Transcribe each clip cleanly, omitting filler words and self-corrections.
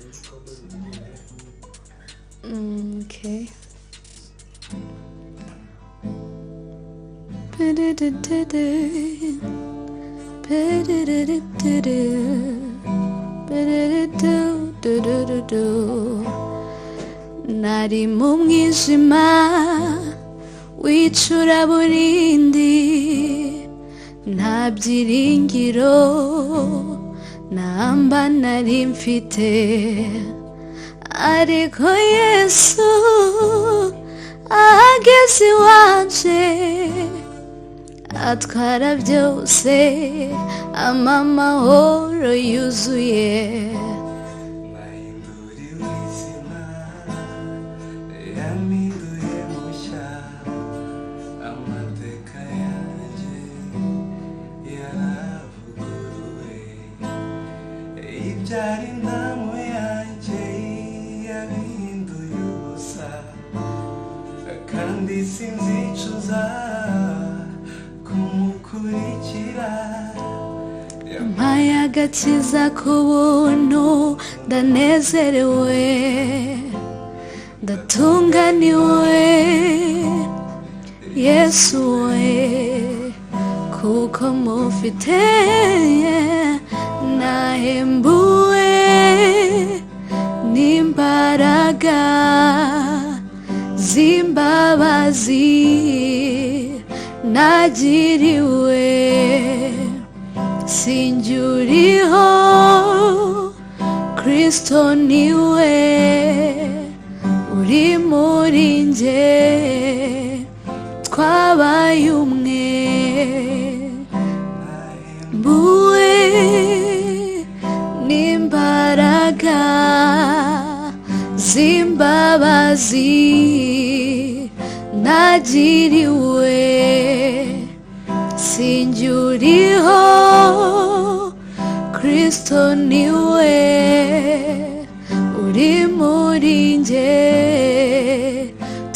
Komeza uririmbe. Okay. Nari mu mwijima w'icuraburindi, nta byiringiro namba nari mfite, ariko Yesu ahageze iwanje atwara byose, ampa amahoro yuzuye. Nahinduriwe izina, yampinduye mushya, amateka yanjye yaravuguruwe, ibyari indamu yanjye yabihinduye ubusa, kandi sinzicuza kumukurikira. Mpaye agakiza k'ubuntu, ndanezerewe, ndatunganiwe, Yesu we, kuko mufite nahembuwe n'imbaraga z'imbabazi nagiriwe. Sinjye uriho, Kristo niwe uri muri njye, twabaye umwe. Mbuwe n'imbaraga z'imbabazi nagiriwe. Sinjye uriho, Kristo niwe uri muri njye,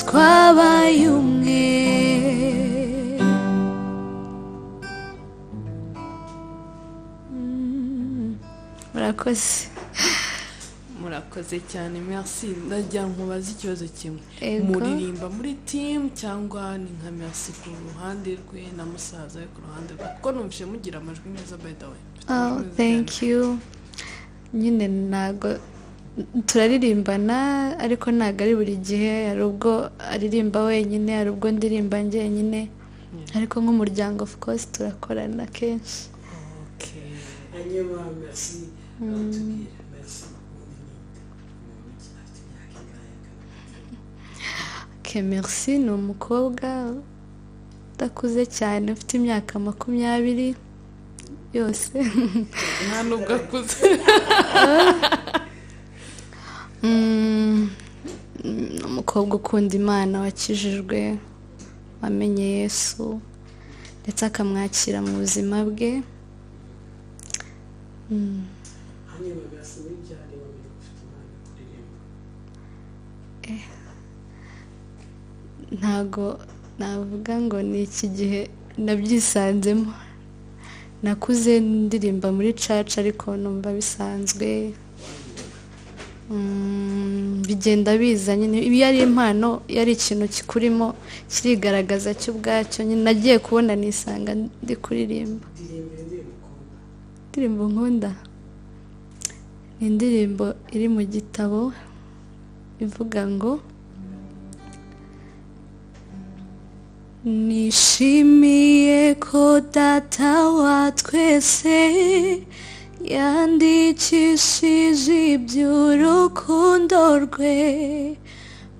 twabaye umwe. Murakoze. Murakoze cyane, Merci. Ndagira nkubaze ikibazo kimwe. Ego. Muririmba muri team cyangwa ni nka Merci ku ruhande rwe na musaza we ku ruhande rwe? Kuko numvise mugira amajwi meza, by the way. Mufite Oh, amajwi meza thank cyane. you. Nyine ntago turaririmbana, ariko ntago ari buri gihe. Hari ubwo aririmba wenyine, hari ubwo ndirimba njyenyine, ariko nk'umuryango of course turakorana kenshi. Okay. Hanyuma Merci, tubwire, Merci ubundi ni nde? Muntu ki? Afite imyaka ingahe? Okay, Merci ni umukobwa udakuze cyane, ufite imyaka 20 yose. Nta nubwo akuze. Ni umukobwa ukunda Imana, wakijijwe, wamenye Yesu ndetse akamwakira mu buzima bwe. Hanyuma Merci, muri ryari wamenye ko ufite impano yo kuririmba? Ntago navuga ngo ni iki gihe nabyisanzemo. Nakuze ndirimba muri church, ariko numva bisanzwe. Bigenda biza nyine. Iyo ari impano, iyo ari ikintu kikurimo, kirigaragaza cyo ubwacyo nyine. Nagiye kubona nisanga ndi kuririmba. Ndirimba indirimbo ukunda. Indirimbo nkunda ni indirimbo iri mu gitabo ivuga ngo: "Nishimiye ko Data wa twese yandikishije iby'urukundo rwe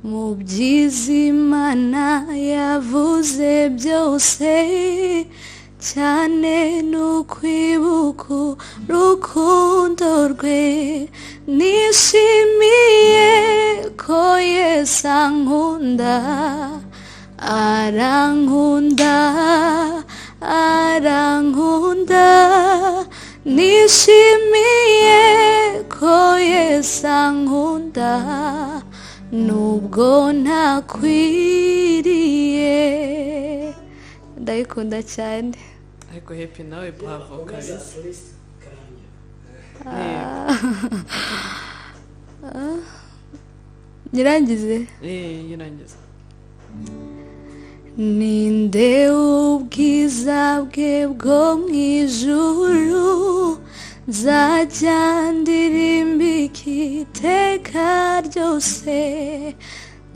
mu by'Imana yavuze byose, cyane n'ukwibuka urukundo rwe. Nishimiye ko Yesu ankunda, arankunda, arankunda. Nishimiye ko Yesu ankunda nubwo ntakwiriye." Ndayikunda cyane. Ariko Happy nawe, bravo Komeza kabisa. soliste karangira. Yego. Nyirangize. Yirangiza. Ninde ubwiza bwe bwo mu ijuru nzajya ndirimbika iteka ryose,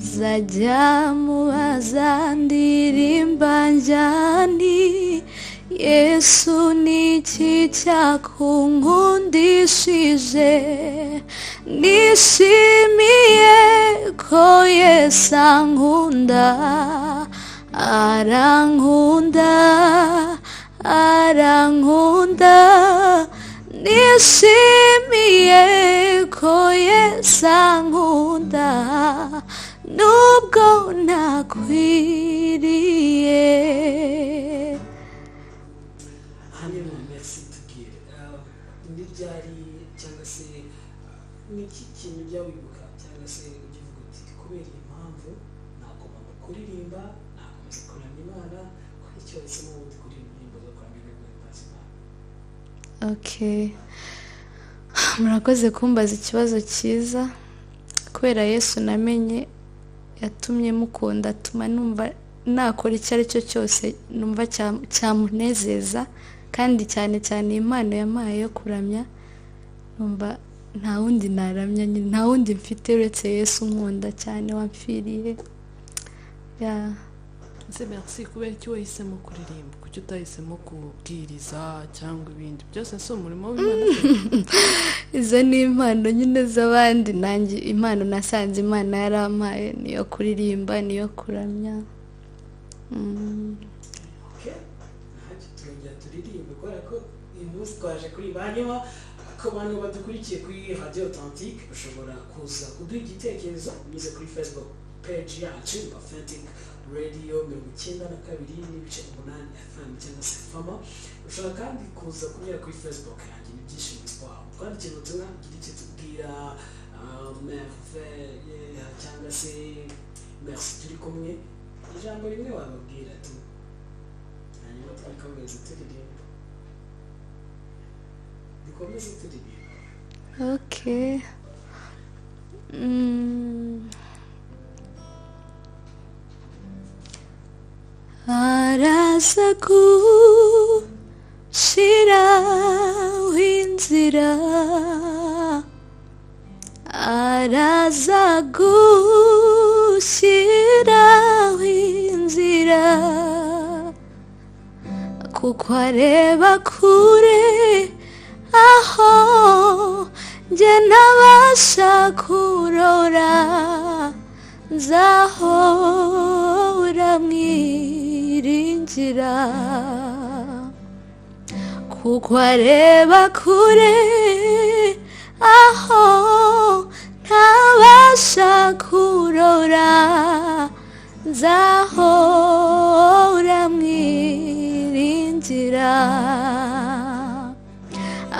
nzajya mubaza ndirimba njyani, Yesu niki cyakunkundishije, nishimiye ko Yesu ankunda, arankunda, arankunda, nishimiye ko Yesu ankunda, nubwo ntakwiriye. Hanyuma Merci, tubwire, ni ryari cyangwa se ni iki kintu ujya wibuka cyangwa se ujya uvuga uti kubera iyi mpamvu nagomba kuririmba, nakomeza kuramya Imana, kubera icyo wahisemo ubundi kuririmba indirimbo zo kuramya no guhimbaza Imana? Okay. Murakoze kumbaza ikibazo cyiza. Kubera Yesu namenye yatumye mukunda, atuma numva nakora icyo ari cyo cyose numva cyamunezeza, kandi cyane cyane impano yampaye yo kuramya, numva nta wundi naramya nyine, nta wundi mfite uretse Yesu nkunda cyane wamfiriye. Yeah. Ese Merci, kubera iki wahisemo kuririmba? Kuki utahisemo kubwiriza cyangwa ibindi byose? Si umurimo w'Imana se? Izo ni impano nyine z'abandi, nanjye impano nasanze Imana yarampaye niyo kuririmba, niyo kuramya. Okay, ntacyo, turongera turirimbe kubera ko uyu munsi twaje kuririmba. Hanyuma ku bantu badukurikiye kuri Radio Authentique, ushobora kuza kuduha igitekerezo unyuze kuri Facebook page yacu Authentic Radio 92.8 FM cyangwa se Fama. Ushobora kandi kuza kunyura kuri Facebook yanjye, ni Byishimo Espoir, twandikira ubutumwa, ugire icyo tubwira Merveille cyangwa se Merci turi kumwe, ijambo rimwe wababwira tu, hanyuma twikomeze turirimba, dukomeze turirimba. Okay. Araza gushiraho inzira, araza gushyiraho inzira, kuko areba kure aho njye ntabasha kurora, nzahora mwiringira, kuko areba kure aho ntabasha kurora, nzahora mwiringira.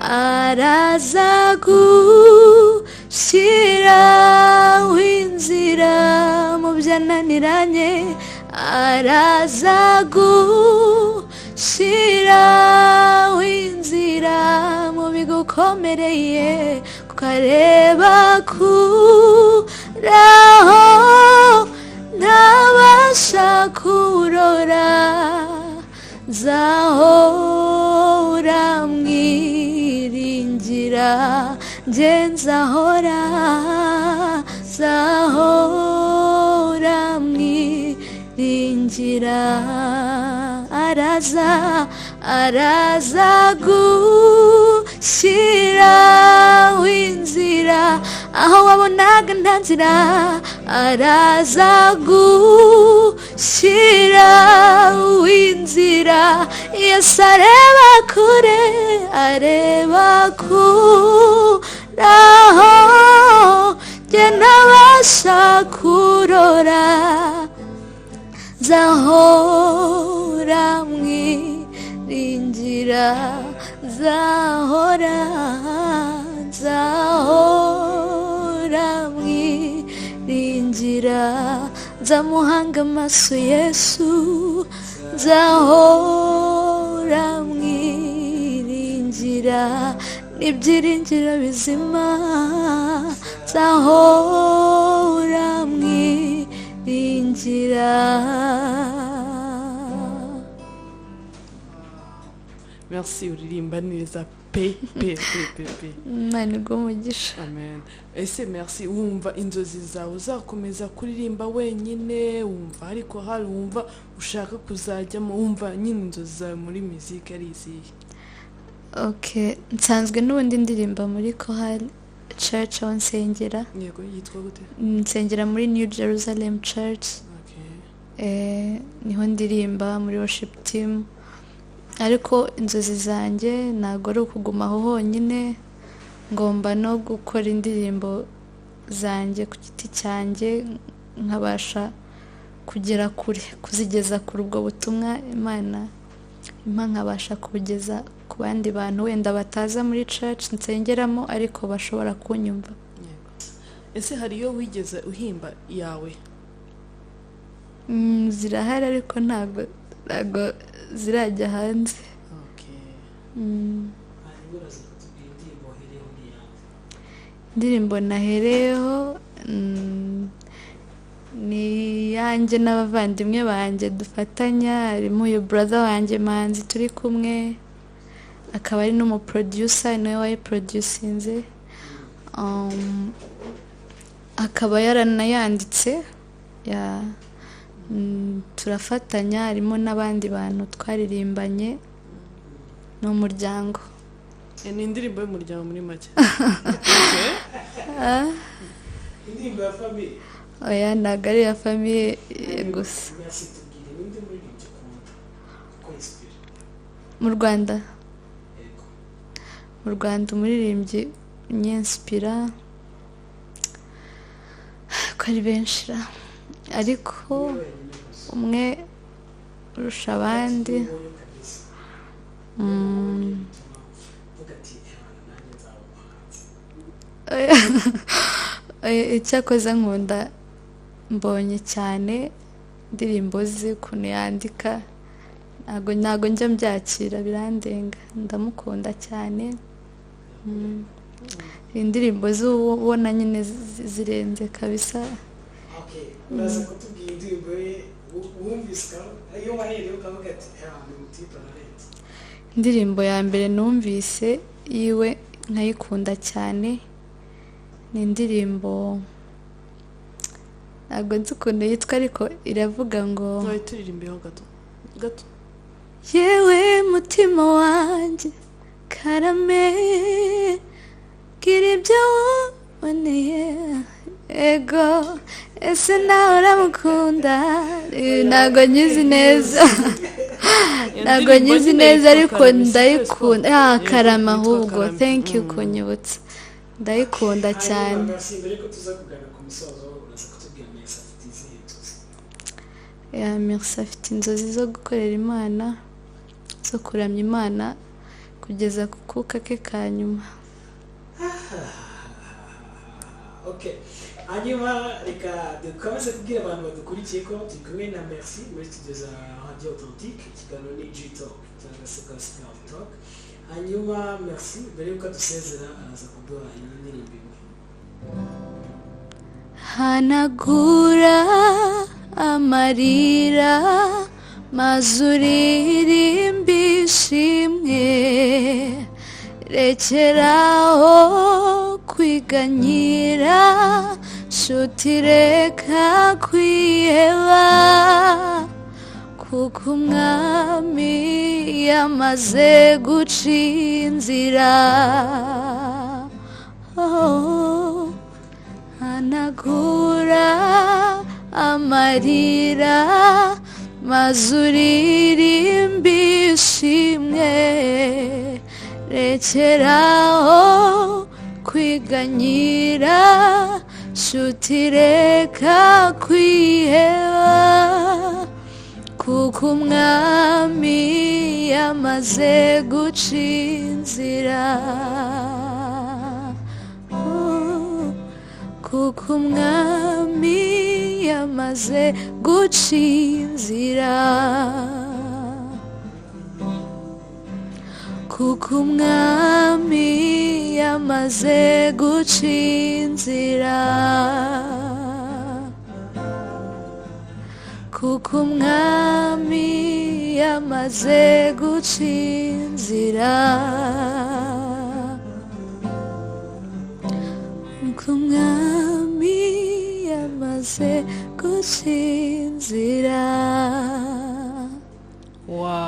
Araza gushyiraho inzira mu byananiranye, araza gushyiraho inzira mu bigukomereye, kuko areba kure aho ntabasha kurora, nzahora mwiringira, njye nzahora, nzahora mwiringira. Araza, araza gushyiraho inzira aho wabonaga nta nzira, araza gushyiraho inzira. Yesu areba kure, areba kure aho njye ntabasha kurora, nzahora mwiringira, nzahora, nzahora mwiringira, nzamuhanga amaso Yesu, nzahora mwiringira, n'ibyiringiro bizima, nzahora inzira. Merci, uririmba neza pe pe pe pe pe. Imana iguhe umugisha. Amen. Ese Merci, wumva inzozi zawe uzakomeza kuririmba wenyine, wumva ariko hari wumva ushaka kuzajyamo, wumva nyine inzozi zawe muri muzika ari izihe? Okay, nsanzwe n'ubundi ndirimba muri Choral Church aho nsengera. Yego, yitwa gute? Nsengera muri New Jerusalem Church. Okay. Niho ndirimba muri worship team, ariko inzozi zanjye ntabwo ari ukuguma aho honyine, ngomba no gukora indirimbo zanjye ku giti cyanjye, nkabasha kugera kure, kuzigeza kure ubwo butumwa Imana impa, nkabasha kubugeza ku bandi bantu wenda bataza muri church nsengeramo ariko bashobora kunyumva. Yego. Ese hari iyo wigeze uhimba yawe? Zirahari ariko ntabwo zirajya hanze. Okay. Hanyuma uraza kutubwira indirimbo wahereyeho n'iyande. Indirimbo nahereyeho ni iyanjye n'abavandimwe banjye dufatanya, harimo uyu brother wanjye Manzi turi kumwe, akaba ari n'umuproducer, niwe wayiproducinze, akaba yaranayanditse ya turafatanya, harimo n'abandi bantu twaririmbanye, ni umuryango. Ni indirimbo y'umuryango muri make. Okay. Indirimbo ya famille. Oya, ntabwo ari iya famille gusa. Merci, tubwire ninde muririmbyi ukunda kuko inspire? Mu Rwanda? Yego. Mu Rwanda umuririmbyi unyinspira ko ari benshi ra, ariko Niwe wenyine gusa. Umwe urusha abandi. Wowe kabisa uvuga ati "Ehana, nanjye nzaba umuhanzi." Oya, icyakoze nkunda Mbonye cyane, indirimbo ze ukuntu yandika ntabwo njya mbyakira, birandenga, ndamukunda cyane. Indirimbo ze uba ubona nyine zirenze kabisa. Okay, uraza kutubwira indirimbo ye wumvise iyo wahereye ukavuga ati "Ehana, ni umutipe ararenze." Indirimbo ya mbere numvise yiwe nkayikunda cyane ni indirimbo ntabwo nzi ukuntu yitwa, ariko iravuga ngo Twari turirimbeho gato gato. Yewe mutima wanjye, karame, bwira ibyo waboneye, ego ese nawe uramukunda? Ntabwo nyizi neza, ntabwo nyizi neza, ariko ndayikunda. Ah, Karame ahubwo, thank you kunyibutsa, ndayikunda cyane. Hanyuma Merci, mbere yuko tuza kugana ku musozo, uraza kutubwira Merci afite izihe nzozi? Ya, Merci afite inzozi zo gukorera Imana, zo kuramya Imana kugeza ku kuka ke ka nyuma. Okay, hanyuma reka dukomeze kubwira abantu badukurikiye ko turi kumwe na Merci muri studio za Radio Authentique, ikiganiro ni G Talk cyangwa se Gospel Talk. Hanyuma Merci, mbere yuko dusezera, araza kuduha iyi ndirimbo imwe. Hanagura amarira maze uririmbe ishimwe, rekeraho kwiganyira nshuti, reka kwiheba, kuko umwami yamaze guca inzira. Oh. Hanagura amarira maze uririmbe ishimwe, rekeraho kwiganyira nshuti, reka kwiheba, kuko umwami yamaze guca inzira. Oh, kuko umwami yamaze guca inzira, kuko umwami yamaze guca inzira, Kuko Umwami yamaze guca inzira, kuko Umwami yamaze guca inzira. Wow.